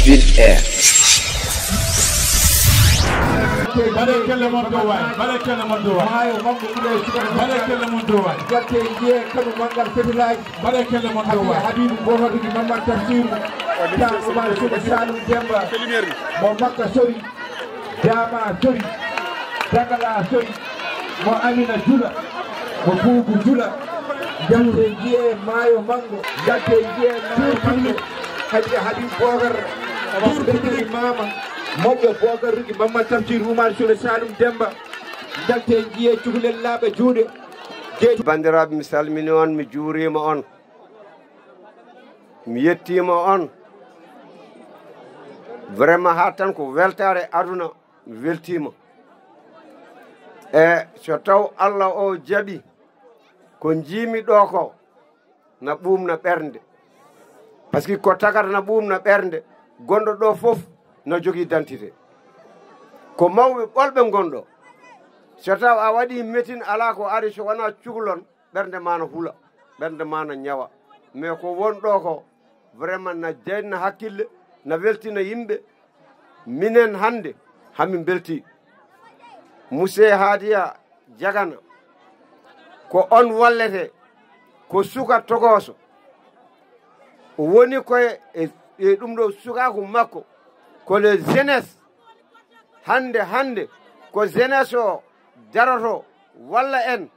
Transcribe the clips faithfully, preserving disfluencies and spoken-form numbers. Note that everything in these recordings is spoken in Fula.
Vite Air. Mbaɗee kelle mon dow waay, mbaɗee kelle mon dow waay. Maayo makko ɓuree suka. Mbaɗee kelle mon dow waay. Jatte jiye kanu manngal fetilaaji. Mbaɗee kelle mon dow waay. Habibu Bohordi Mamad Tafsir. Tan Oumar Sow Saloum Demba. Mo Makka sori. Dama sori, Dagala sori, mo Amina jula, mo Buubu jula. Jatte jiye maayo mango, jatte jiye maayo mango. Hadi Habib Bogar, Abdou Mama, moƴƴo Bogar rugi Mamma Tamsir Oumar Sule Saloum Demba. Jatte jiye cukalel laaɓa juuɗe. Jeeji. Banndiraaɓe, mi salmini on, mi juuriima on. Mi yettiima on. Vraiment, haa tan ko weltaare aduna, mi weltiima. E so taw Allah o jaɓi ko njiimi ɗo ko, na ɓuumna ɓernde. Parce que ko tagata na ɓuumna ɓernde, gonɗo ɗo fof na jogii identité. Ko mawɓe ɓolɓe ngonɗo. So taw a waɗii metin, alaa ko ari so wonaa cukalon, ɓernde ma na hula, ɓernde ma na ñawa. Mais ko won ɗo ko, vraiment na jeyna hakkille, na weltina yimɓe. Minen hannde, hamin mbelti. Monsieur Hadiya Jagana, ko on wallete, ko suka togooso. O woni koye e, e ɗum ɗo sukaaku makko, ko le jeunesse. Hannde, hannde, ko jeunesse o daroto, walla en.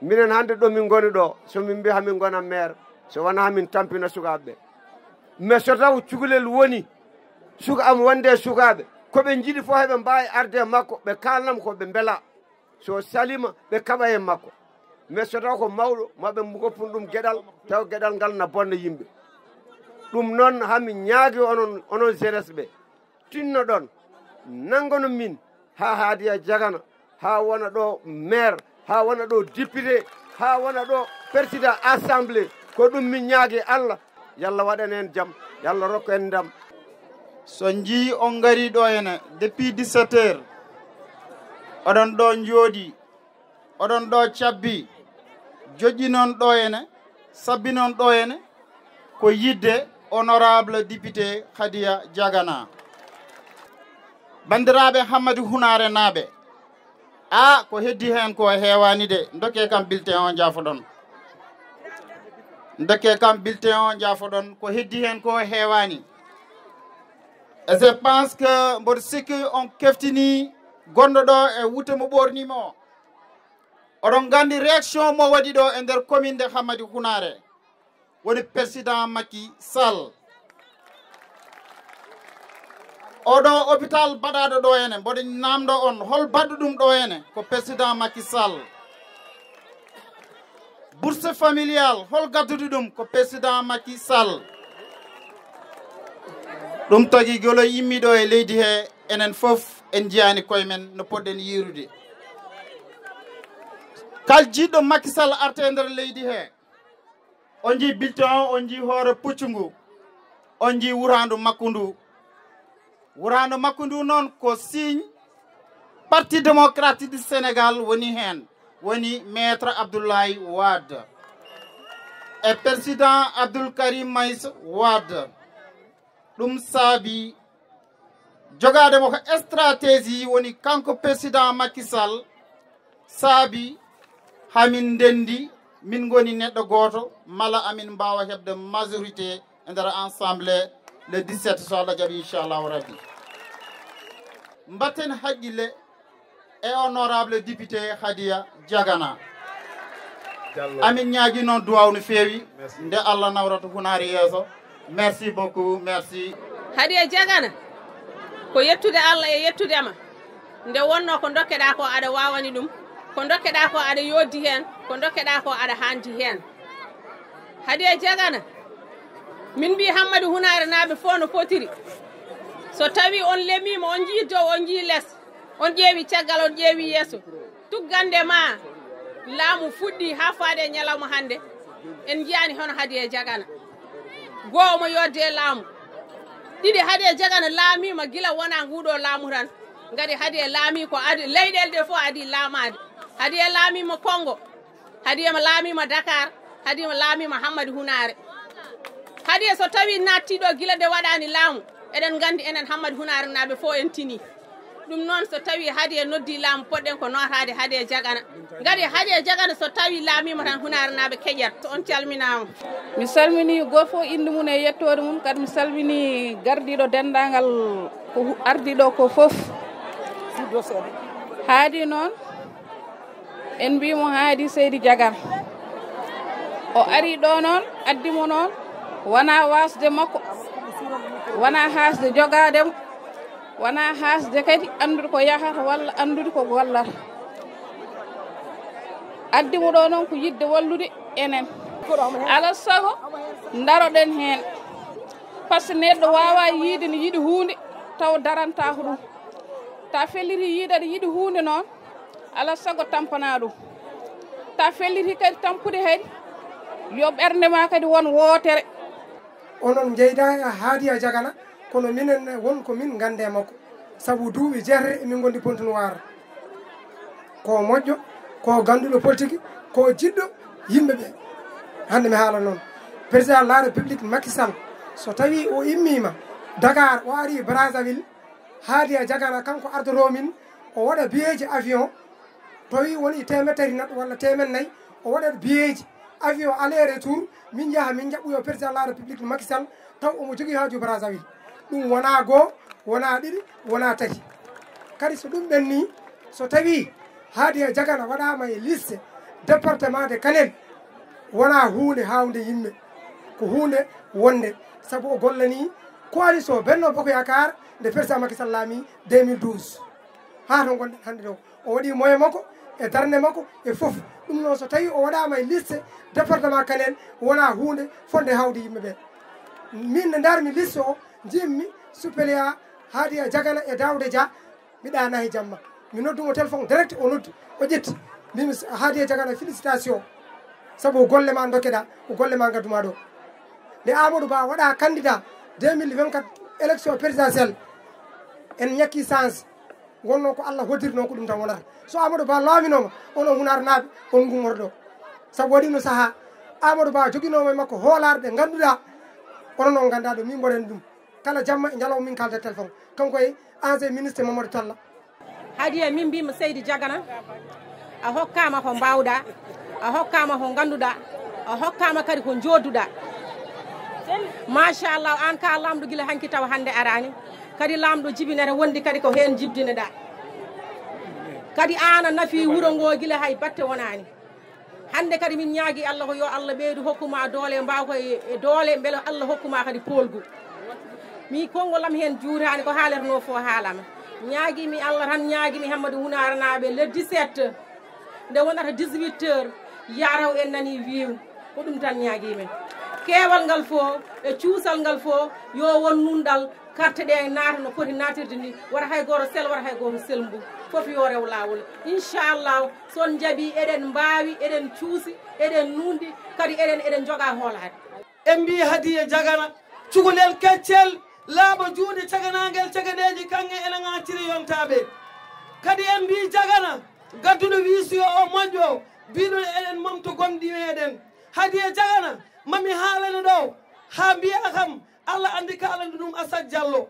Minen hannde ɗo min ngoni ɗo, so min mbiya hamin ngona maire, so wonaa hamin tampina sukaaɓe ɓe. Mais so taw cukalel woni, suka am wonde e sukaaɓe, ko ɓe njiɗi fof heɓe mbaawi arde e makko, ɓe kaalnam ko ɓe mbela. So salima, ɓe kaɓa e makko. Mais so taw ko mawɗo, ma ɓe ngoppun ɗum geɗal, taw geɗal ngal na bonna yimɓe. Ɗum noon, hamin ñaagi onon, onon jeunesse ɓe. Tinnoɗon, nanngono min, haa Hadiya Jagana, haa wona ɗo maire, haa wona ɗo député, haa wona ɗo président assemblée. Ko ɗum min ñaagi Allah, yalla waɗan en jam, yalla rokku en ndam. So njii on ngarii ɗo ene, depuis dix-sept heures, oɗon ɗo njooɗi, oɗon ɗo cabbi, joƴƴinon ɗo ene, sabbinon ɗo ene, ko yiɗde honorable député Khadiya Jagana. Banndiraaɓe Hammadi Hunaare naaɓe, a, ko heddi heen ko heewaani de, ndokke kam bulletin o njaafoɗon. Ndokke kam bulletin o njaafoɗon, ko heddi heen ko heewaani. Et je pense que mboɗo sikki on keftini gonɗo ɗo e wutte mo ɓoornima o. Oɗon nganndi réaction mo waɗi ɗo e nder commune de Hammadi Hunaare. Woni président Macky Sall. Oɗo hôpital baɗaɗo ɗo ene, mboɗo namdo on, hol baɗɗo ɗum ɗo ene? Ko président Macky Sall. Bourse familiale, hol gadduɗo ɗum? Ko président Macky Sall. Ɗum tagi golo yimmi ɗo e leydi he, enen fof en jiyaani koye men no poɗɗen yiirude. Kal jiɗɗo Macky Sall arte e nder leydi he, on njii bulletin o, on njii hoore puccu ngu, on njii wuraandu makko ndu. Wuraandu makko ndu noon ko signe Parti Démocratique du Sénégal woni heen, woni Maître Abdoulaye Wade e Président Abdoul Karim Meïssa Wade. Ɗum saabi jogaade mo ko stratégie, woni kanko président Macky Sall, saabi hamin ndenndi, min ngoni neɗɗo gooto, mala amin mbaawa heɓde majorité e nder assemblée le dix-sept, so Allah jaɓi, inchallahu rabbi. Mbatten haqqille e honorable député Khadiya Jagana. Amin ñaagi noon duwaw no feewi, nde Allah nawrata hunaare yeeso. Merci beaucoup, merci. Hadiya Jagana, ko yettude Allah e yettude ma. Nde wonno ko ndokkeɗa ko aɗa wawani ɗum, ko ndokkeɗa ko aɗa yoddi hen, ko ndokkeɗa ko aɗa handi hen. Hadiya Jagana, min mbi Hammadi Hunaare naaɓe fof no potiri. So tawi on lemima, on jii dow, on jii les, on ƴeewi caggal, on ƴeewi yeeso, tuggande ma laamu fuɗɗi ha faade e ñalawma hannde, en njiyaani hono Hadiya Jagana. Goo omo yodde e laamu. Ɗiɗi, Hadiya Jagana laamiima gila wonaa nguɗo laamu tan. Ngati Hadiya laamii ko adi, leyɗeele ɗe fof adi laamaade. Hadiya laamiima Konngo. Hadiya laamiima Dakar. Hadiya laamiima Hammadi Hunaare. Hadiya so tawii naattii ɗo gila nde waɗaani laamu, eɗen nganndi enen Hammadi Hunaare naaɓe fof en tinii. Ɗum noon, so tawii Hadiya noddii laamu, poɗɗen ko nootaade Hadiya Jagana. Ngati Hadiya Jagana so tawii laamiima tan, Hunaare naaɓe keƴat. So on calminaama. Mi salminii gooto fof innde mum e yettoode mum, kadi mi salminii gardiiɗo denndaangal ko hu-, ardii ɗo ko fof. Haadi noon, en mbii mo Haadi Seydi Jagana. O arii ɗo noon, addi mo noon, wonaa waasde makko, wonaa haasde jogaade mo, wonaa haasde kadi anndude ko yahata walla anndude ko gollata. Addi mo ɗo noon ko yiɗde wallude enen. Alaa sago ndaroɗen heen. Par ce que neɗɗo waawaa yiyde ne yiɗi huunde taw darantaa ko ɗum. Ta felliti yiyde aɗa yiɗi huunde noon, alaa sago tampanaa ɗum. Ta felliti kadi tampude kadi, yo ɓernde ma kadi won wootere. Onon njeyda e Haadiya Jagana, kono minen won ko min nganndi e makko. Sabu duuɓi jeetati emin ngondi Pointe Noire. Ko moƴƴo, ko gannduɗo politique, ko jiɗɗo yimɓe ɓe. Hannde mi haala noon. Président de la République Macky Sall, so tawii o immiima Dakar, o arii Brazzaville, Haadiya Jagana kanko ardotoo min, o waɗa biyeeji avion, tawi woni teemedde tati neɗɗo walla teemedde nayi, o waɗat biyeeji avion aller retour, min njaha min njaɓɓoyo président de la République Macky Sall, taw omo jogii haaju Brazzaville. Ɗum wonaa goo, wonaa ɗiɗi, wonaa tati. Kadi so ɗum ɓennii, so tawii Haadiya Jagana waɗaama e liste département de Kanel, wonaa huunde haawnde yimɓe, ko huunde wonde, sabu o gollanii coalition Benno Bokk Yaakaar nde président Macky Sall laamii deux mille douze. Haa to ngonɗen hannde ɗo, o waɗii moyen makko e darnde makko e fof. Ɗum noon, so tawii o waɗaama e liste département Kanel, wonaa huunde fotnde haawde yimɓe ɓee. Min nde ndaarmi liste o, njiɗmi suppléant Haadiya Jagana e Daawda Dia, mi ɗaanaa e jamma. Mi noddu mo téléphone direct, o noddi, o ƴetti. Mbimi, Haadiya Jagana, félicitation. Sabu golle ma ndokkeɗaa, ko golle ma ngaddumaa ɗo. Nde Amadou Ba waɗaa candidat deux mille vingt-quatre élection présidentielle, en ñakki chance. Wonno ko Allah hoddirnoo, ko ɗum tan wonata. So Amadou Ba laaminooma, onon Hunaarnaaɓe, on ngummorto ɗo. Sabu waɗiino sahaa, Amadou Ba joginooma e makko hoolaare ɗe ngannduɗaa, onon on nganndaa ɗum, min mboɗen ɗum. Kala jamma e ñalawma min kaalda téléphone. Kanko e ancien ministre Mamadou Talla. Haadiya, min mbiimi Seydi Jagana, a hokkaama ko mbaawɗaa, a hokkaama ko ngannduɗaa, a hokkaama kadi ko njooduɗaa. Machallah, aan ka laamɗo gila hanki tawa hannde araani. Kadi laamɗo jibinata wondi kadi ko heen jibdineɗaa. Kadi aan a nafi wuro ngo gila hay batte wonaani. Hannde kadi min ñaagii Allah ko yo Allah ɓeydu hokku ma doole, mbaawka e, e doole, mbele Allah hokku ma kadi poolgu. Mi konngol am heen juutaani, ko haaletnoo fof haalama. Ñaagii mi Allah tan, ñaagii mi Hammadi Hunaarnaaɓe le dix-sept, nde wonata dix-huit heures, yataw en nanii wiiw. Ko ɗum tan ñaagii men. Keewal ngal fof e cuusal ngal fof yo won nunɗal. Carte ɗe naata no poti naatirde ni, wata hay gooto sel, wata hay gooto selmbu. Fof yo rew laawol. Inchallahu, so on njaɓii, eɗen mbaawi, eɗen cuusi, eɗen nuunɗi, kadi eɗen, eɗen njoga hoolaade. En mbii Hadiya Jagana, cukalel keccel, laaɓa juuɗe caganaangel caganeeji kaŋŋe ene ŋaaciri yontaaɓe. Kadi en mbii Jagana, gadduɗo wiisiyo o moƴƴo, biiɗo eɗen momto gomɗi meeɗen. Hadiya Jagana, mami haalane ɗo, haa mbiyaa kam, Allah anndi kaalande ɗum Asad Jallo.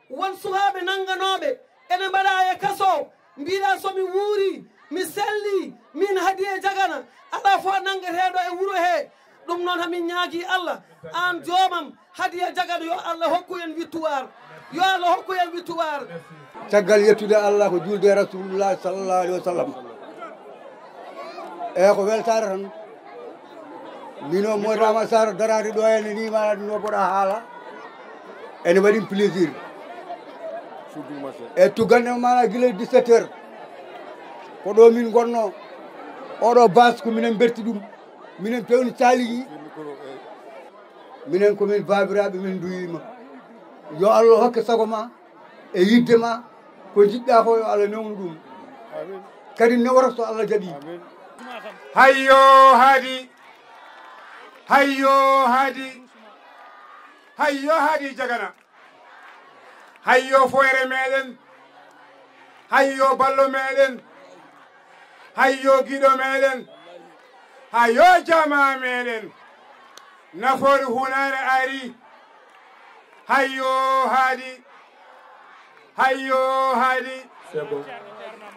Won sukaaɓe nannganooɓe ene mbaɗa e kaso, mbiɗa so mi wuuri, mi selli, min Hadiya Jagana, alaa fof nanngeteeɗo e wuro he. Ɗum noon hamin ñaagii Allah, aan joomam, Hadiya Jagana, yo Allah hokku en victoire, yo Allah hokku en victoire. Caggal yettude Allah ko juulde e Rasulullah sallallahu alaihi wasallam. Eeyi, ko weltaare tan. Mino Moy Rama Sara daraade ɗo ene ni mana no mboɗa haala. Ene waɗi plaisir. E tugande mana gila dix-sept heures. Ko ɗo min gonno. Oɗo bas ko minen berti ɗum. Minen pewni caligi. Minen ko min baabiraaɓe, min nduyima. Yo Allah hokke sago ma. E yidde ma, ko njiɗɗa ko yo Allah newnu ɗum. Kadi newata so Allah jaɓi. Hayyo Haadi, hayyo Haadi, hayyo Haadi Jagana, hayyo foyre meɗen, hayyo ballo meɗen, hayyo giɗo meɗen, hayyo jama meɗen. Nafoore hunaare ari. Hayyo haadi. Hayyo haadi. C'est bon.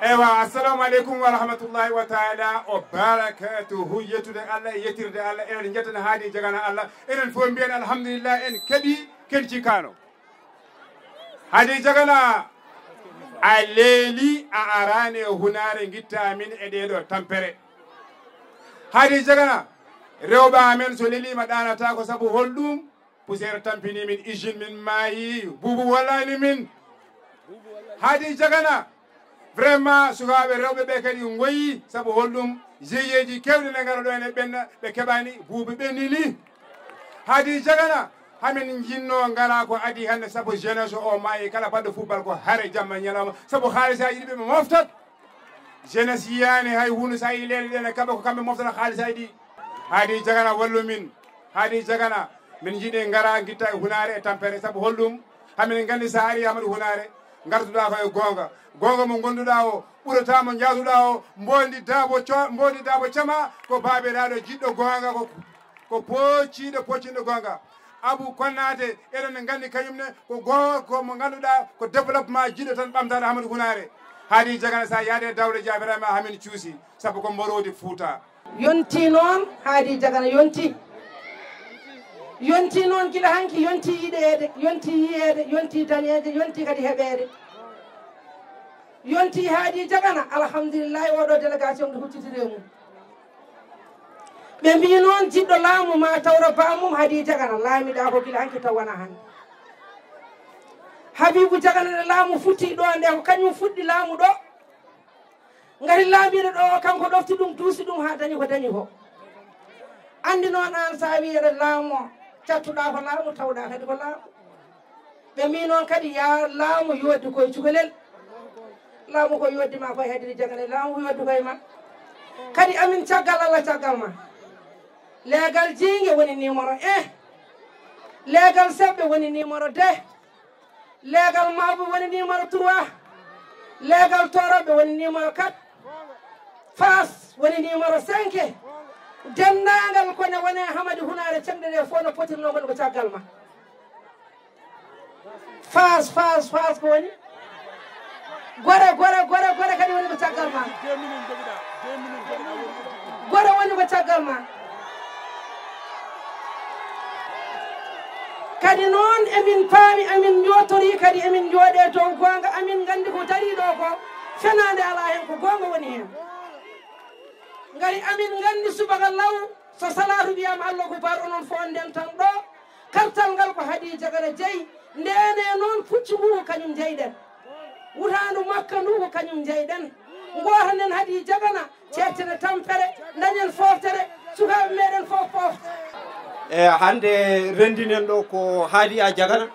Ewa, assalamu aleykum wa rahmatullahi wa taala wa barakatuhu. Yettude Allah e yettirde Allah, eɗen njettana haadi jagana Allah. Enen fof mbiyen alhamdulillah, en keɓi, ken cikkaano. Haadi jagana, a leeli, a araani e hunaare, ngitta min e ɗee ɗoo tampere. Haadi jagana, rewɓe amen so leliima ɗaanata ko sabu holɗum? Poussière tampini min, usine min maayi, buubu wallaani min. Haadi jagana, vraiment, sukaaɓe rewɓe ɓe kadi ngoyi, sabu holɗum? G I E ji keewɗi ne ngara ɗo ene ɓenna, ɓe keɓaani, buubu ɓennini. Haadi jagana, hamin jinno ngara ko adi hannde, sabu jeunesse o maayi, kala baɗɗo football ko hare jamma ñalawma, sabu haalisaaji ɗi ɓe moftat. Jeunesse yiyaani hay huunde, so a yii leyɗe ɗe ne kaɓa, ko kamɓe moftata haalisaaji ɗi. Haadi jagana wallu min, haadi jagana, min njiɗi ngara ngitta e hunaare e tampere, sabu holɗum? Hamin nganndi so a ari Amadou Hunaare, ngartuɗaa ko e goonga. Goonga mo ngonduɗaa o, ɓurataa mo njaatuɗaa o, mbondi daabo co-, mbondi daabo cama, ko baabiraaɗo jiɗɗo goonga, ko, ko pocciiɗo poccinɗo goonga. Abu Konnaate, eɗen nganndi kañum ne, ko goonga, ko mo ngannduɗaa, ko développement jiɗɗo tan ɓamtaade Amadou Hunaare. Haadi jagana, so a yaade dawde jaabiraama hamin cuusi, sabu ko mborodi Fuuta. Yonti noon, haadi jagana yonti. Yonti noon gila hanki, yonti yiɗeede, yonti yiyeede, yonti dañeede, yonti kadi heɓeede. Yonti haadi jagana, alhamdulillahi, oɗo délégation ɗo huccitiri e mum. Ɓe mbii noon, jiɗɗo laamu ma tawro baamum haadi jagana, laamiɗaa ko gila hanki taw wona hannde. Habibu Jagana nde laamu futti ɗo nde, ko kañum fuɗɗi laamu ɗo. Ngari laamiiɗo ɗo, kanko ɗofti ɗum, duusi ɗum haa dañi ko dañi ko. Anndi noon aan, so a wii eɗen laamoo, cattuɗaa ko laamu, tawɗaa kadi ko laamu. Ɓe mbii noon kadi, yaa laamu yooddi koye cukalel. Laamu ko yooddi ma koye, Haadi Jagana, laamu ko yooddi koye ma. Kadi amin, caggal Allah, caggal ma. Leegal Jiinge woni numéro un. Leegal Seɓɓe woni numéro deux. Leegal Mawɓe woni numéro trois. Leegal Tooroɓe woni numéro quatre. Faas woni numéro cinq. Denndaangal ko ne wone Hamadi Hunaare, ceŋɗe ɗe fof no potirnoo, ngoni ko caggal ma. Faas, Faas, Faas ko woni? Gore, Gore, Gore, Gore kadi woni ko caggal ma. Gore woni ko caggal ma. Kadi noon, emin paami, emin njootorii kadi, emin njooɗee dow goonga, amin nganndi ko darii ɗo ko fenaande alaa heen, ko goonga woni heen. Ngari amin nganndi subaka law, so salaatu wiyaama Allahu akbar, onon fof on ndentan ɗo. Kartal ngal ko Haadi Jagana jeyi. Ndeenee noon, puccu ngu ko kañum njeyɗen. Wutaandu makka ndu ko kañum njeyɗen. Ngootanen Haadi Jagana, ceertene tampere, dañen fooftere, sukaaɓe meeɗen fof poofta. E hannde renndinen ɗo ko Haadi a Jagana.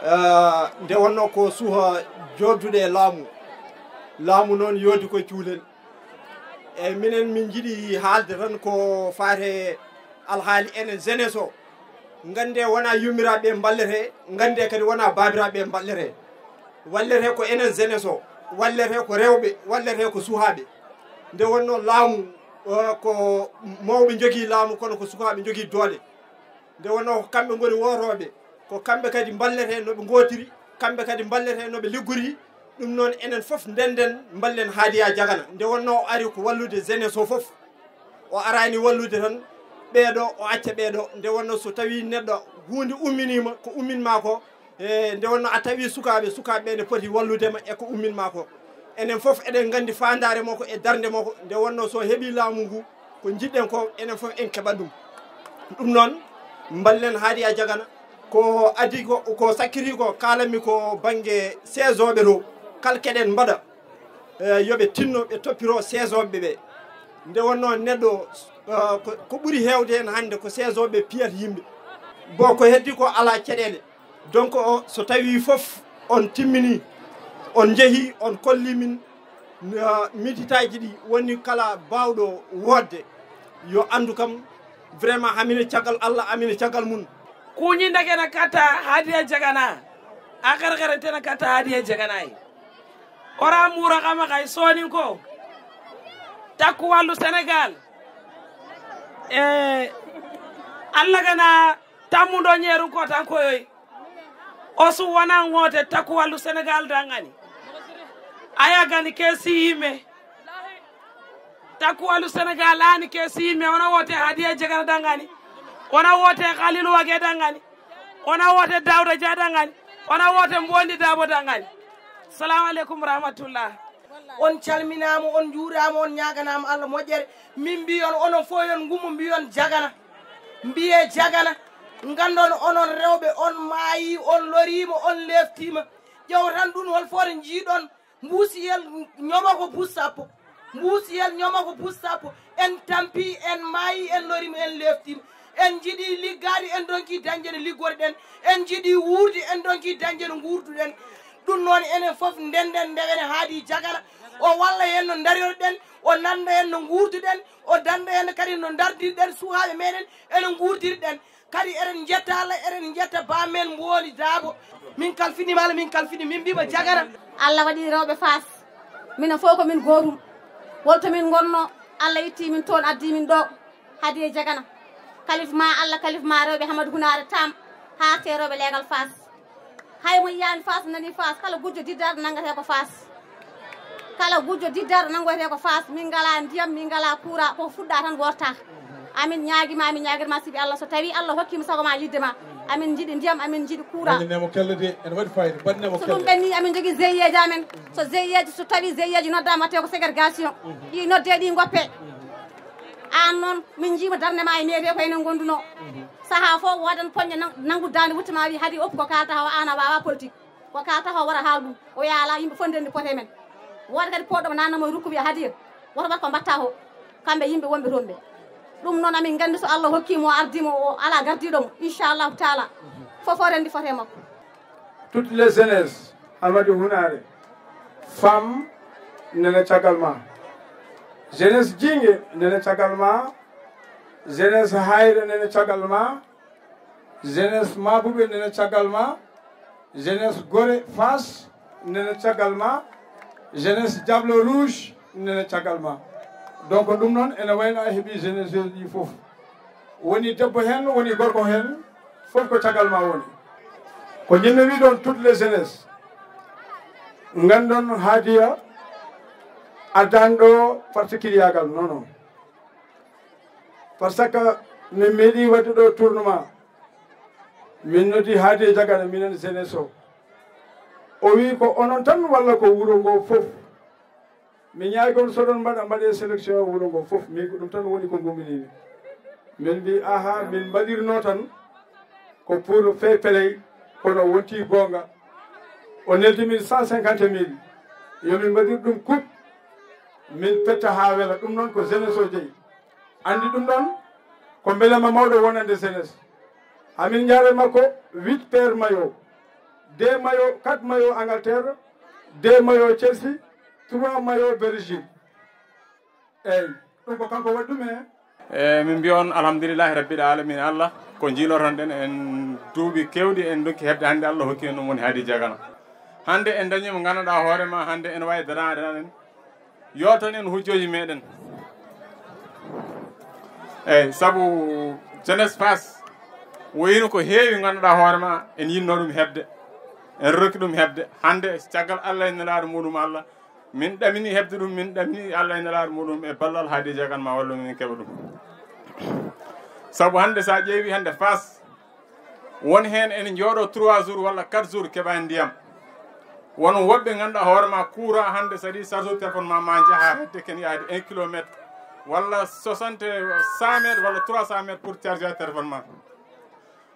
Eh, nde wonnoo ko suha jooɗduɗo e laamu. Laamu noon yoodi ko cuulen. Eeyi, minen min njiɗi haalde tan ko faati e alhaali enen jeunesse o. Nganndee wonaa yummiraaɓe ɓe mballete, nganndee kadi wonaa baabiraaɓe ɓe mballete. Wallete ko enen jeunesse o, wallete ko rewɓe, wallete ko sukaaɓe. Nde wonnoo laamu, eh, ko mawɓe njogii laamu, kono ko sukaaɓe njogii doole. Nde wonnoo ko kamɓe ngoni wootooɓe, ko kamɓe kadi mballete no ɓe ngootiri, kamɓe kadi mballete no ɓe liggori. Ɗum noon, enen fof ndennden, mballen Haadi a Jagana. Nde wonnoo o ari ko wallude jeunesse o fof, o araani wallude tan ɓeeɗo, o acca ɓeeɗo. Nde wonnoo so tawii neɗɗo huunde umminiima, ko ummin maa ko, e nde wonnoo a tawii sukaaɓe, sukaaɓe ɓe ne poti wallude ma e ko ummin maa ko. Enen fof eɗen nganndi faandaare makko e darnde makko. Nde wonnoo so heɓii laamu ngu, ko njiɗɗen ko, enen fof en keɓat ɗum. Ɗum noon, mballen Haadi a Jagana. Ko adii ko, ko sakkiti ko, kaalanmi ko bannge seesooɓe to, kala keɗen mbaɗa, eh, yo ɓe tinno, ɓe toppitoo seesooɓe ɓe. Nde wonnoo neɗɗo, eh, ko, ko ɓuri heewde heen hannde ko seesooɓe piyata yimɓe. Bon, ko heddii ko alaa caɗeele. Donc, o, so tawii fof on timminii, on njehii, on kollii min, uh, mititaaji ɗi woni kala baawɗo woodde, yo anndu kam, vraiment, amin e caggal Allah, amin e caggal mum. Kuñinda kena katta Haadi a Jagana, a xerxerentena katta Haadi a Jagana e. Ora muura kama kay sooninko. Takku Wallu Senegaal. E Allah gana tammuɗo ñeeru ko tan koyoy. O su wona ŋoote takku wallu Senegal dangani. Aya gani ke si yimɓe. Takku wallu Senegal ani ke si yimɓe. Wona woote Hadiya Jagana dangani. Wona woote Khalilu Wage dangani. Wona woote Dawda Dia dangani. Wona woote Mbondi Dabo dangani. Salamu aleykum rahmatullah. On calminaama, on njuuraama, on ñaaganaama Allah moƴƴere. Min mbiyon onon fof yon ngumu mbiyon Jagana. Mbiye Jagana. Nganndon onon rewɓe, on maayi, on loriima, on leeftiima. Ƴeew tan ɗum hol footo njiiɗon. Mbuusiyel ñoma ko buus sappo. Mbuusiyel ñoma ko buus sappo. En tampi, en maayi, en loriima, en leeftiima. En njiɗi liggaade, en ndonki dañde no liggoreɗen. En njiɗi wuurde, en ndonki dañde no nguurduɗen. Ɗum noon enen fof ndennden ndewen Haadi Jagana. O walla en no ndariroɗen, o nannda en no nguurduɗen, o dannda en kadi no ndardirɗen suhaaɓe meɗen, ene nguurdirɗen. Kadi eɗen njetta Allah, eɗen njetta baamen Mbooli Daabo. Min kalfiniima Allah, min kalfini, min mbiima Jagana. Allah waɗi rewɓe Faas. Minen fof ko min gootum. Wonto min ngonno, Allah itti min toon, addi min ɗo. Haadi Jagana. Kalif ma Allah, kalif ma rewɓe Hamadu Hunaare Tam. Haarte rewɓe leegal Faas. Hay mo yiyaani Faas, nani Faas, kala gujjo diddar nanngate ko Faas. Kala gujjo diddar nanngate ko Faas. Min ngala ndiyam, min ngala kuura, ko fuɗɗa tan worta. Amin ñaagima, amin ñaagirma sibi Allah, so tawi Allah hokkima sago ma yidde ma. Amin njiɗi ndiyam, amin njiɗi kuura. Mbaɗnemo kelle de, ene waɗi fayida, mbaɗnemo kelle. So ɗum ɓenni, amin jogii zeyeeji amen. So zeyeeji, so tawi zeyeeji noddama, watte ko ségrégation. Ɗi nodde, ɗi ngoppe. Aan noon, min njiima darnde ma e mairie ko enen ngonduno. Saha fof woodan poñƴe nan-, nanngude daande wutte ma wi Haadi oppu ko kaalta o, aan a waawa politique. Ko kaalta o wara haal ɗum. O yaala yimɓe fof ndenndi pote men. Wooda kadi poɗɗo mo nanna mo rukku wiya Haadi, woto wat ko mbatta ko. Kamɓe yimɓe wonɓe toon ɓe. Ɗum noon amin nganndi so Allah hokkii mo, ardii mo, o alaa gardiiɗo mo, inchallahu taala. Fof o renndi fote makko. Toute les jeunesses, Hamadi Hunaare, femme nene caggal ma. Jeunesse Jingue nene caggal ma. Jeunesse Hayre nene caggal ma. Jeunesse Mabouɓe nene caggal ma. Jeunesse Gore Fass nene caggal ma. Jeunesse Diable Rouge nene caggal ma. Donc ɗum noon ene wayno a heɓi jeunesse uji ɗi fof. Woni debbo heen, woni gorko heen, fof ko caggal ma woni. Ko jinno wi ɗon toutes les jeunesses. Nganndon Haadiya addan ɗo particulier gal, non, non. Par ce que min meeɗi waɗde ɗo tournoi. Min noddi Haadi Jagana, minen jeunesse o. O wi ko onon tan walla ko wuro ngo fof. Mi ñaagi on so ɗon mbaɗa, mbaɗe sélection wuro ngo fof. Min ko ɗum tan woni ko nguminimi. Min mbi, aha, min mbaɗirno tan ko pour fair play, kono wonti goonga. O neldi min cent cinquante mille. Yo min mbaɗir ɗum coupe, min petta haa wela. Ɗum noon ko jeunesse o jeyi. Anndi ɗum ɗon ko mbelema mawɗo wonande jeunesse. Hamin njaare makko huit paires maillot, deux maillot, quatre maillot Angleterre, deux maillot Chelsea, trois maillot Brésil. Eyi, ɗum ko kanko waɗi ɗum e. E, min mbiya on alhamdulillahi rabbil alamin Allah, ko jiiloton ɗen en duuɓi kewɗi en dokki heɓde, hannde Allah hokki en ɗum woni Haadi Jagana. Hannde en dañi mo ngannduɗaa hoore ma, hannde ene waawi daraade en. Yootan en hujjooji meɗen. Eyi, sabu jeunesse Fass, woyino ko heewi ngannduɗaa hoore ma, en yinno ɗum heɓde, en rokki ɗum heɓde. Hannde, caggal Allah e nelaaɗo muɗum Allah, min ɗamini heɓde ɗum, min ɗamini Allah e nelaaɗo muɗum e ballal Haadi Jagana ma wallu min keɓa ɗum. Sabu hannde sa ƴeewi hannde Fass, won heen ene jooɗo trois jours walla quatre jours keɓaani ndiyam. Won woɓɓe ngannduɗaa hoore ma courant hannde so waɗi charge téléphone ma, ma njaha hedde ken yaade un kilomètre walla soixante, cent mètres walla trois cent mètres pour charger téléphone ma.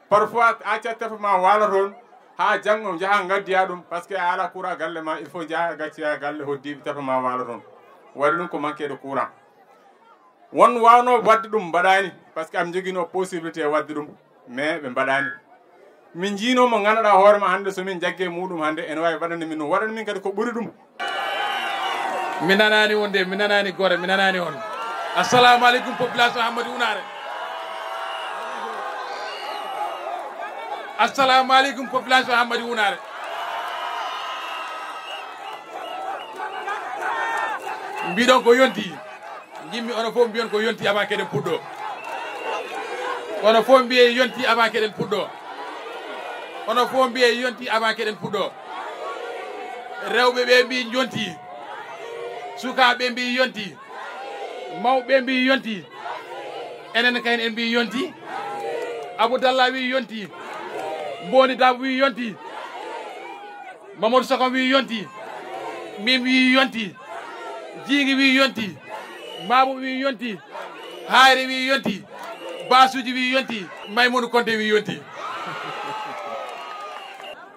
Parfois a accat téléphone ma waala toon haa janngo njaha ngaddoya ɗum, parce que a ala courant galle ma, il faut njaha gaccoya galle hoddiiɓe téléphone ma waala toon. Waɗi ɗum ko manque de courant. Won waawno waɗde ɗum mbaɗaani, parce que amin njogino possibilité waɗde ɗum, mais ɓe mbaɗaani. Min njiino mo ngannduɗaa hoore ma hannde, so min njagge muɗum hannde ene waawi waɗande min ɗum, waɗande min kadi ko ɓuri ɗum. Mi nanaani wonde, mi nanaani Gore, mi nanaani on. Assalamu aleykum population Hammadi Wunaare. Assalamu aleykum population Hammadi Wunaare. Mbiɗon ko yonti. Jimmi onon fof mbiyon ko yonti avant keɗen puɗɗo. Onon fof mbiye yonti avant keɗen puɗɗo. Onon fof mbiye yonti avant keɗen puɗɗo. Rewɓe ɓe mbi yonti. Sukaaɓe mbi yonti. Mawɓe mbi yonti. Enen kayen en mbi yonti. Abou Dalla wi yonti. Mboni Dabo wi yonti. Mamadou Sakho wi yonti. Min wi yonti. Jiigi wi yonti. Mabo wi yonti. Hayre wi yonti. Basuji wi yonti. Maymoudou Konté wi yonti.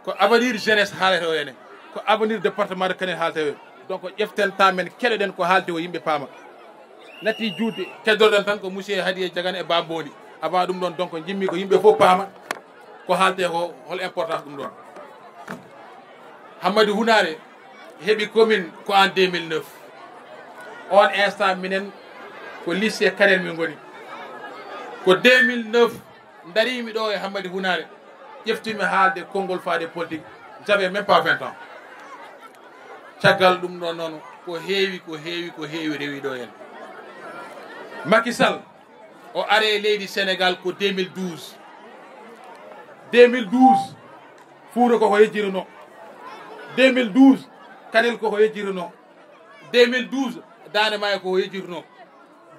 Ko avenir jeunesse haalete o ene. Ko avenir département de Kanel haalete o. Donc ƴeften temps men, keɗoɗen ko haalti o, yimɓe paama. Natti juutde, keddorɗen tan ko monsieur Hadiya Diagane e Ba Mboni. Avant ɗum ɗon, donc, jimmi ko yimɓe fof paama ko haalte ko, hol importance ɗum ɗon. Hammadi Hunaare heɓi commune ko en deux mille neuf. On instant minen ko lycée Kanel min ngoni. Ko deux mille neuf darimi ɗo e Hammadi Hunaare, ƴeftimi haalde konngol faade politique. J'avais même pas vingt ans. Caggal ɗum ɗon noon, ko heewi, ko heewi, ko heewi rewi ɗo en. Macky Sall, o are leydi Sénégal ko deux mille douze. Deux mille douze, Fuuta koko yejjirunoo. Deux mille douze, Kanel koko yejjirunoo. Deux mille douze, Daande Maayo koko yejjirunoo.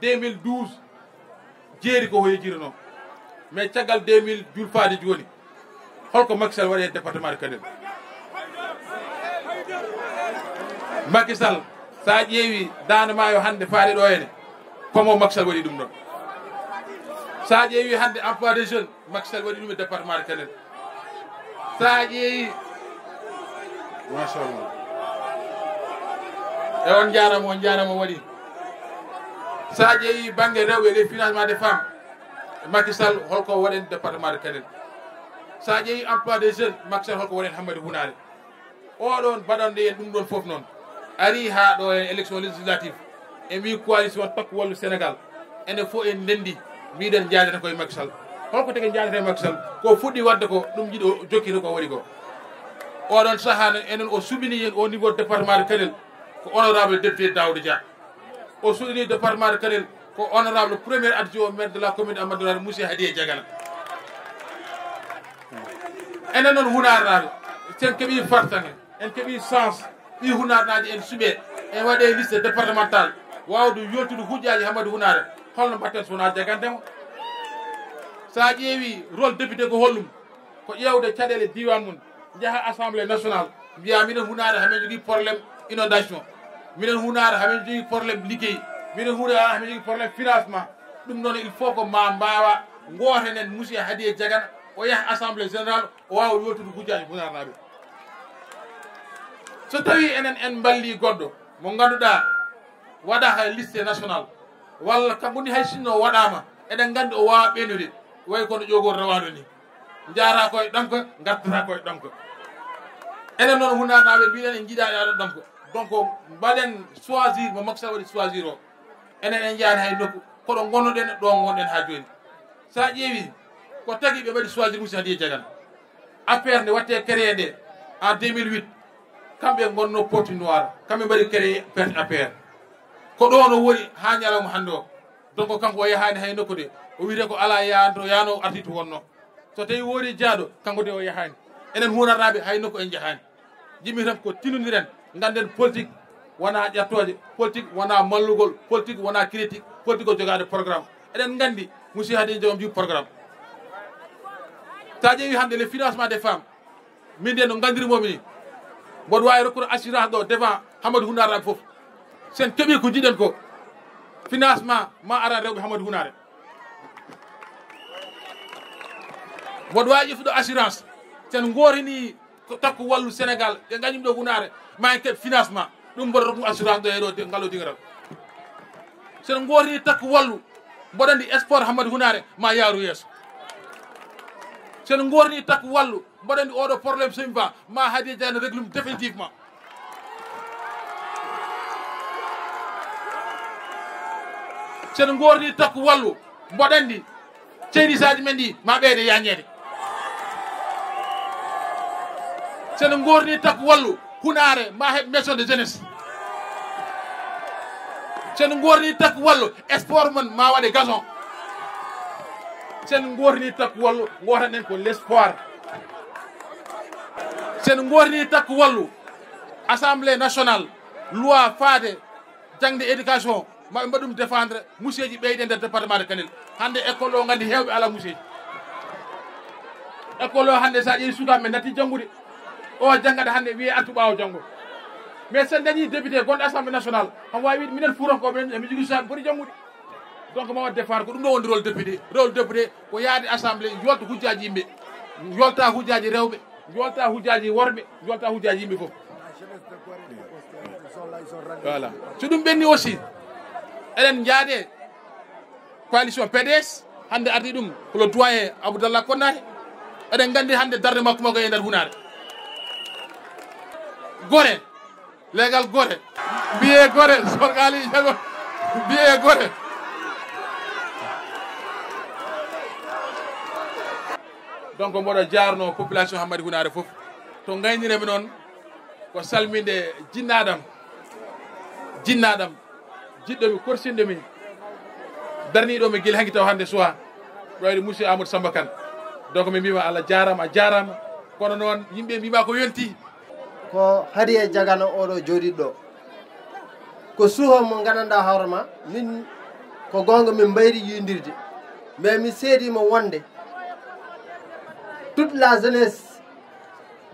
Deux mille douze, Jeeri koko yejjirunoo. Mais caggal deux mille julfaade jooni, holko Macky Sall waɗi e département de Kanel? Macky Sall, so a ƴeewi Daande Maayo hannde faade ɗo ene, komo Macky Sall waɗi ɗum ɗon. So a ƴeewi hannde emploi des jeunes, Macky Sall waɗi ɗum e département de Kanel. So a ƴeewi, machallah. E on njaarama, on njaarama waɗi. So a ƴeewi bannge rewɓe, les financements des femmes, Macky Sall holko waɗen département de Kanel? So a ƴeewi emploi des jeunes, Macky Sall holko waɗen Hammadi Hunaare? Oɗon mbaɗande en ɗum ɗon fof noon, ari haa ɗo e élection législative, e mbi coalition Takku Wallu Sénégal, enen fof en ndenndi, mbiɗen njaadata koye Macky Sall. Holko tagi njaadata e Macky Sall? Ko fuɗɗi waɗde ko, ɗum jiɗo jokkita ko waɗi ko. Oɗon sahaa noon, enen o suɓini en au niveau département de Kanel, ko honorable député Daouda Dia. O suɓini département de Kanel, ko honorable premier adjoint au maire de la commune de Amadou Rane, monsieur Hadiya Diagana. Enen noon Hunaarnaaɓe, sen keɓi fartaŋe. En keɓi chance, ɓii Hunaarnaajo en suɓee, en waɗee liste départemental, waawde yoltude hujjaaji Hammadi Hunaare. Holno mbaɗten so wonaa jagande mo? So a ƴeewi rôle député ko hollum? Ko ƴeewde caɗeele diiwaan mum, njaha assemblée nationale, mbiya minen Hunaare hamin jogii problème inondation, minen Hunaare hamin jogii problème liggey, minen Hunaare hamin jogii problème financement. Ɗum noon il faut ko ma mbaawa ngootenen monsieur Hadiya Diagana, o yaha assemblée générale, o waawa yoltude hujjaaji Hunaarnaaɓe. So tawii enen en mballii goɗɗo mo ngannduɗaa waɗaaka liste national, walla kanko ni hay sinno o waɗaama, eɗen nganndi o waawaa ɓeynude, way kono ƴoogol rawaano ni. Njaaraa koye ɗonka, ngartataa koye ɗonka. Enen noon Hunaarnaaɓe mbiɗen en njiɗaa yaade ɗonka. Donc mbaɗen choisir mo Macky Sall waɗi choisir o. Enen en njaani hay nokku, koɗo ngonnoɗen ɗo ngonɗen haa jooni. So a ƴeewi ko tagi ɓe mbaɗi choisir monsieur Hadiya Diagana. A P R nde watte créé nde en deux mille huit, kamɓe ngonno Pointe Noire, kamɓe mbaɗi créé parti A P R. Ko ɗo no woni haa ñalawma hannde o. Donc kanko o yahaani hay nokku de. O wiyete ko alaa yaanto yaano arti to wonno. So tawi woodi jaaɗo, kanko de o yahaani. Enen Hunaarnaaɓe hay nokku en njahaani. Jiɗmi tan ko tinondiren, ngannden politique wonaa ƴattooje, politique wonaa mallugol, politique wonaa critique, politique ko jogaade programme. Eɗen nganndi monsieur Hadiya Diagana jogii programme. So a ƴeewi hannde le financement des femmes, min de no nganndirmomi ni, mboɗo waawi rokkude assurance ɗo devant Hammadi Hunaarnaaɓe fof. Sen keɓi ko njiɗen ko, financement ma aran rewɓe Hammadi Hunaare. Mboɗo waawi ƴeftude assurance, sen ngootini ko Takku Wallu Sénégal, ɓe ngañum ɗo Hunaare, ma en keɓ financement. Ɗum mboɗo rokku assurance ɗo e ɗo de-, ngal ɗo dingiral. Sen ngootini Takku Wallu, mboɗo anndi sport Hammadi Hunaare ma yaaru yeeso. Sen ngootini Takku Wallu, mboɗo anndi oɗo problème so yimɓe ma Hadiya Diagana régler ɗum définitivement. Sen ngootini Takku Wallu, mboɗo anndi ceynisaaji men ɗi ma ɓeyde yañeede. Sen ngootini Takku Wallu, Hunaare ma heɓ maison de jeunesse. Sen ngootini Takku Wallu, sport mon ma waɗe gazon. Sen gootini Takku Wallu, gootanen ko l'espoir. Sen gootini Takku Wallu, Assemblée nationale, loi faade jaŋde éducation, maɓe mbaɗ ɗum défendre, museeji ɓeyde nder département de Kanel. Hannde école o nganndi heewɓe alaa museeji. École o hannde, so a ƴeewi sukaaɓe men natti janngude, o janngata hannde wiyee artu ɓaawo janngo. Mais sen dañi député gonɗo Assemblée nationale, omo waawi wiide minen Fuutankooɓe men, emin jogii sukaaɓe poti janngude. Donc ma waɗ défendre, ko ɗum ɗo woni rôle député. Rôle député ko yaade assemblée, yolta hujjaaji yimɓe, yolta hujjaaji rewɓe, yolta hujjaaji worɓe, yolta hujjaaji yimɓe fof. Voilà. So ɗum ɓenni aussi, eɗen njaade coalition P D S, hannde ardi ɗum ko le doyen Abdallah Konate. Eɗen nganndi hannde darde makko makko e nder Hunaare. Gore, leegal Gore. Mbiye Gore, sorgali jago. Mbiye Gore. Donc mboɗo jaarno population Hammadi Hunaare fof. To ngayniremi noon ko salminde jinnaɗam. Jinnaɗam. Jiɗɗo mi, korsinɗo mi. Darniɗo mi gila hanki taw hannde suwa. Ɗo waɗi monsieur Amadou Samba Kane. Donc mi mbima Allah jaarama, a jaarama. Kono noon yimɓe mbima ko yonti. Ko Hadiya Jagana oɗo jooɗiɗo ɗo. Ko suho mo gandanɗa hoore ma, min ko goonga min mbayri yiidirde. Mais mi seedima wonde toute la jeunesse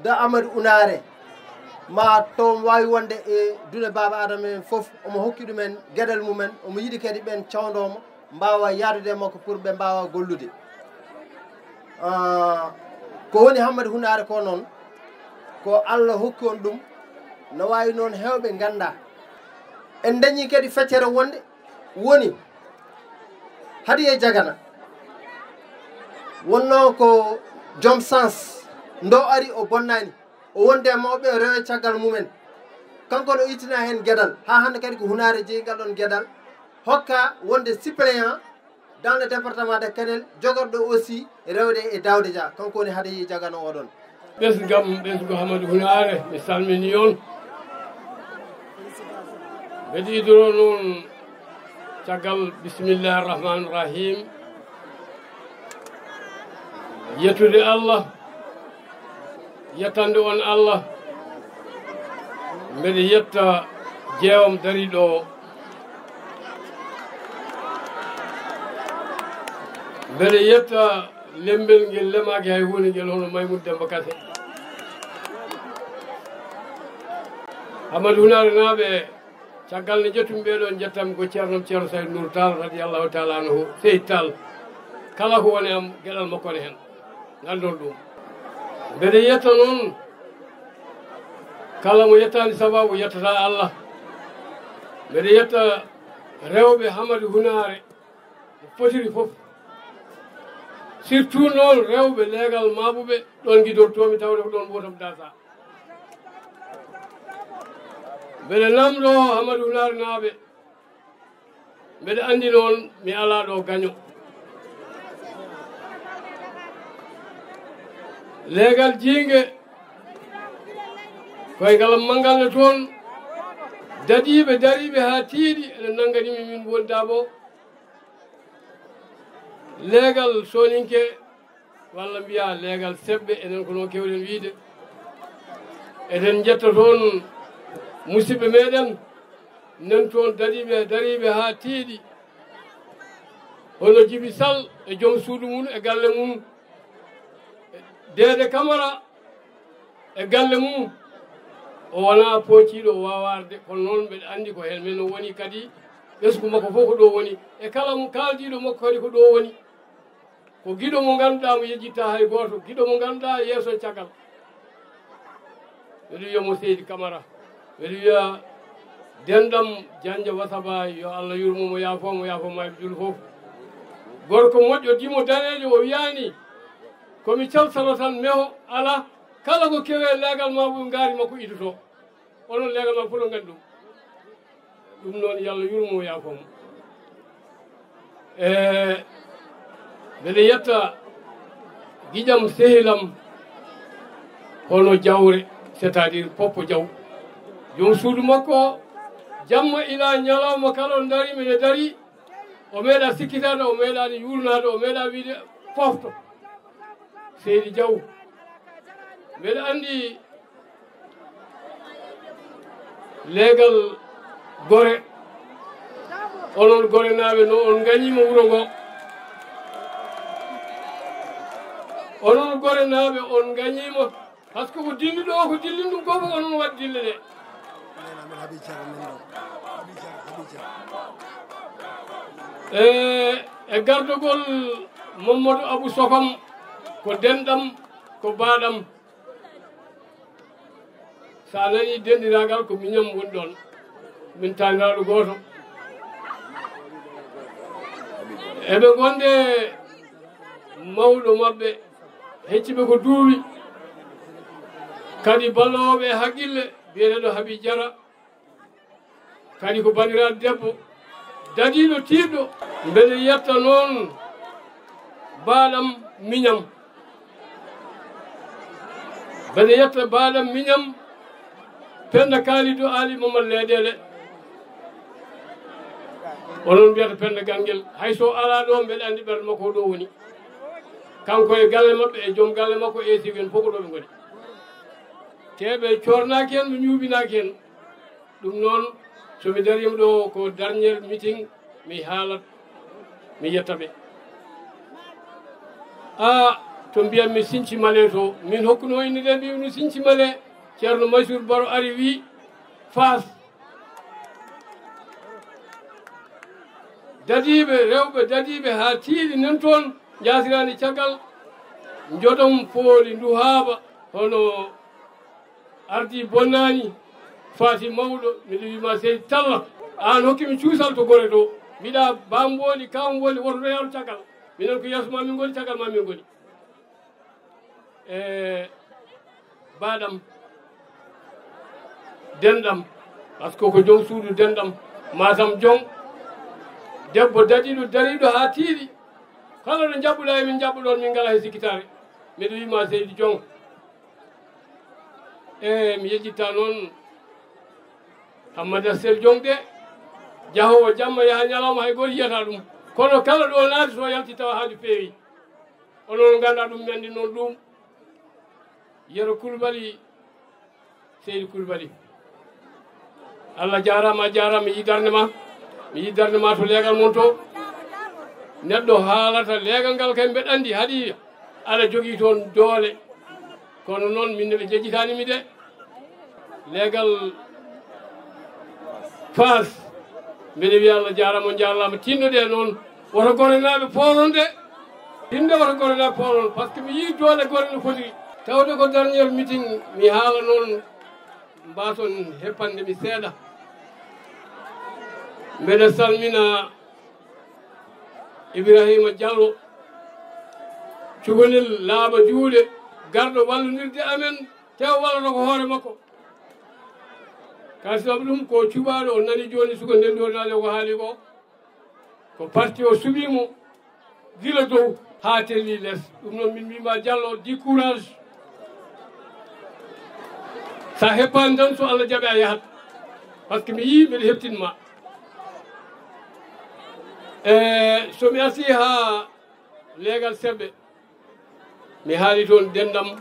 de Amadou Unaare, ma to waawi wonde e dune Baaba Adama en fof, omo hokki ɗumen geɗal mumen, omo yiɗi kadi ɓen cawndoma, mbaawa yaadude e makko pour ɓe mbaawa gollude. Ah, ko woni Hammadi Hunaare ko noon, ko Allah hokki on ɗum, no waawi noon heewɓe ngannda. En dañi kadi feccere wonde woni Hadiya Jagana. Wonno ko joom sens, ndo ari o bonnani, o wondi e mawɓe, o rewe caggal mumen. Kanko no ittina heen geɗal, haa hannde kadi ko Hunaare jeyi ngal ɗon geɗal. Hokka wonde suppléant dans le département de Kanel, jogorɗo aussi rewde e Daouda Dia, kanko woni Hadiya Jagana oɗon. Ɓesngam, ɓesngu Hammadi Hunaare, mi salmini on. Mbeɗa yiɗoro noon caggal bismillahi rahmani rahim, yettude Allah, yettande on Allah. Mbeɗa yetta jeewam dariiɗo o. Mbeɗa yetta lembel ngel lemaaki hay huunde, ngel hono Maymuud Demmba Kase. Hammadi Hunaare naaɓe, caggal nde njettumi ɓee ɗoo, njettanmi ko ceerno am, Ceerno Saydu Nuuru Taal, radiyallahu taala anhu, Seydi Taal. Kala ko woni am, geɗal makko ne heen. Nganndon ɗum. Mbeɗa yetta noon kala mo yettaani sabaabu, yettata Allah. Mbeɗa yetta rewɓe Hammadi Hunaare, no fotiri fof. Surtout noon rewɓe leegal Maabuɓe, ɗon ngidortoomi tawde ko ɗon mbotam dasa. Mbeɗa namndoo Hammadi Hunaare naaɓe, mbeɗa anndi noon mi alaa ɗo gaño. Leegal Jiinge, koyngal am manngal ne toon, daɗiiɓe dariiɓe haa tiiɗi, ene nanngani mi, min Woni Daabo. Leegal Sooninke, walla mbiya leegal seɓɓe, enen ko noon kewɗen wiyde. Eɗen njetta toon musidɓe meɗen, nan toon dariiɓe, dariiɓe haa tiiɗi, hono Jibi Sal e joom suudu mum e galle mum, Deede Kamara e galle mum. O wonaa pootiiɗo, o waawaa arde, kono noon mbeɗa anndi ko heen men o woni, kadi ɓesngu makko fof ko ɗo woni, e kala mo kaaldiiɗo makko kadi ko ɗo woni. Ko giɗo mo ngannduɗaa mo yejjittaa hay gooto, giɗo mo ngannduɗaa yeeso e caggal. Mbeɗa wiya mo Seydi Kamara, mbeɗa wiya denɗam Jannja Wasaba, yo Allah yurmo mo, yaafo mo, yaafo maayɓe julɓe fof. Gorko moƴƴo, dimo daneejo, o wiyaani, ko mi calsano tan, meho alaa, kala ko kewe leegal Maabuɓe ngaari makko idotoo. Onon leegal Maabuɓe fof no nganndi ɗum. Ɗum noon, yo Allah yurmo, yaafo mo. E mbeɗa yetta giƴam, sehilam, hono Jawre, c'est-à-dire Poppo Jaw. Joom suudu makko, jamma ila ñalawma kala o dari, mene dari, o meeɗa sikkitaade, o meeɗaani yuurnaade, o meeɗa wiide, Fofto. Seydi Diaw. Mbeɗa anndi leegal Gore, onon Gorenaaɓe, no on ngañiima wuro ngo. Onon Gorenaaɓe, on ngañiima. Par ce que ko dilli ɗo, ko dillin ɗum ko fof, onon waɗi dille ɗe. E, e gardogol Mamadou Abou Sokam, ko denɗam, ko baaɗam. So a nanii denɗiraagal, ko miñam woni ɗoon. Min taaniraaɗo gooto. Eɓe ngonde mawɗo maɓɓe, hecci ɓe ko duuɓi. Kadi balloowo ɓe e haqqille, biyeteeɗo Habi Jara. Kadi ko banndiraaɗo debbo, dadiiɗo, tiiɗɗo. Mbeɗa yetta noon baaɗam miñam. Mbeɗa yetta baaɗam miñam, Penda Kalidou Ali Mamadou Leeɗeele. Onon mbiyata Penda Ganngel. Hay so alaa ɗo, mbeɗa anndi ɓernde makko ko ɗo woni. Kanko e galle maɓɓe, e joom galle makko, e sigen fof ko ɗo ɓe ngoni. Te ɓe coornaaki heen, ɓe ñuuɓinaaki heen. Ɗum noon, so mi dariima ɗo ko dernier meeting, mi haalat, mi yetta ɓe. A, to mbiyatmi Sinci Male to, min hokkuno innde nde, mbiymi Sinci Male, Ceerno Mansour Baro ari wi Faas. Dadiiɓe, rewɓe dadiiɓe haa tiiɗi nan toon, njaasiraani caggal, njodom pooli ndu haaɓa, hono ardii bonnaani, faati mawɗo, miɗo wiyi ma Seydi Talla, aan hokki mi cuusal to Gore to, mbiɗa baam woni, kawam woni, woto reyano caggal, minen ko yeeso ma min ngoni, caggal ma min ngoni. E baaɗam, denɗam, par ce que ko joom suudu denɗam, Matam Jong, debbo dadiiɗo, dariiɗo haa tiiɗi, kala ɗo njaɓɓuɗa e min njaɓɓuɗon, min ngalaa hay sikkitaare, miɗo wiyi ma Seydi Jong. E mi yejjitta noon Hammada Sel Jong de, jahoowo jamma yaha ñalawma hay gooto yiyata ɗum. Kono kala ɗo naati so yalti tawa haaju feewi. Onon nganndaa ɗum, mi anndi noon ɗum. Yero Koulibaly, Seydi Koulibaly. Allah jaaraama, a jaaraama, mi yii darnde ma. Mi yii darnde ma to leegal mon to. Neɗɗo haalata leegal ngal kay mbeɗa anndi haɗi aɗa jogii toon doole. Kono noon min ne ɓe jejjitaani mi de. Leegal Faas, mbeɗa wiya Allah jaaraama, on njaaraama. Tinno ɗe noon, woto Gorenaaɓe pooron de. Tinde woto Gorenaaɓe pooron, par ce que mi yii doole Gore no fotiri. Tawde ko dernier meeting, mi haala noon, mbaason heppande mi seeɗa. Mbeɗa salmina Ibrahima Diallo, cukalel laaɓa juuɗe, garɗo wallondirde amen, te o wallata ko hoore makko. Kadi sabu ɗum ko cuɓaaɗo, o nani jooni suka nden ɗo daale ko haali ko. Ko parti o suɓii mo gila dow haa telli les. Ɗum noon min mbiima Diallo, di courage. Sa heppaani tan, so Allah jaɓi a yahat. Par ce que mi yii mbeɗa heptin ma. E so mi arti haa leegal Sebbe, mi haali toon denɗam,